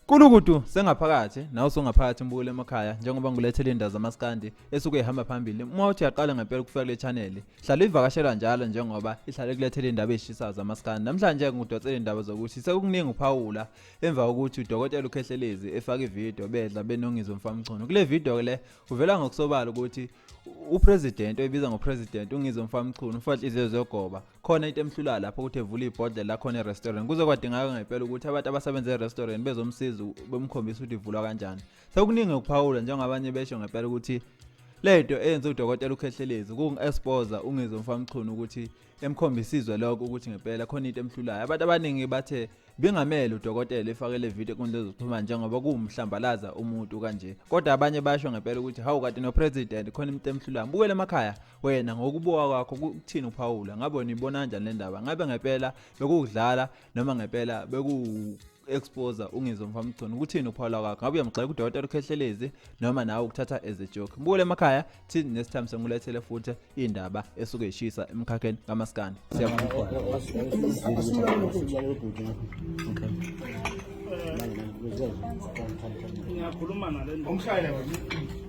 Kulukudu sengaphakathi nawe usongaphakathi mbukele emakhaya njengoba ngilethele indaba zamaskandi esuke ihamba phambili. Uma uthi uyaqala ngempela ukufika kule channel, hlala uyivakashela njalo njengoba ihlale kulethele indaba ezishisayo zamaskandi. Namhlanje ngidonsele indaba zokuthi sekukuningi uphawula emva kokuthi udokotela uKhehlelezi efake ivideo bedla benoNgizwe Mfamchunu. Kule video le uvela ngokusobala ukuthi upresident oyibiza ngopresident uNgizwe Mfamchunu ufanhliziyo zogoba khona into emhlulayo lapho ukuthi evule ibhodlela lakhona e-restaurant. Kuze kwadingeka ngempela ukuthi abantu abasebenza e-restaurant bezomsiza bemkhombisa ukuthi ivulwa kanjani. Sekukuningi ukuphawula njengabanye besho ngempela ukuthi lento eyenza udokotela uKhehlelezi kungu-expose uNgizwe Mfamchunu ukuthi emkhombisa izwe lokho ukuthi ngempela khona into emhlulayo. Abantu abaningi bathe bingamele udokotela efake le video enkundleni zokuxhumana njengoba kuwumhlambalaza umuntu kanje, kodwa abanye basho ngempela ukuthi hawu kade no-president khona into emhlulayo. Mbukele emakhaya wena ngokubuka kwakho kuthini uphawula, ngabe wena uyibona kanjani le ndaba? Ngabe ngempela bekukudlala noma ngempela beku-expose uNgizwe Mfamchunu? Kuthini ukuphawula kwakho? Ngabe uyamgxeka udokotela uKhehlelezi noma nawe ukuthatha as a joke? Mbukele emakhaya, till next time sengilethele futhi indaba esuke ishisa emkhakheni kamaskandi. Siyabonga. Ngiyakhuluma nale ndoda. Umshayele wena.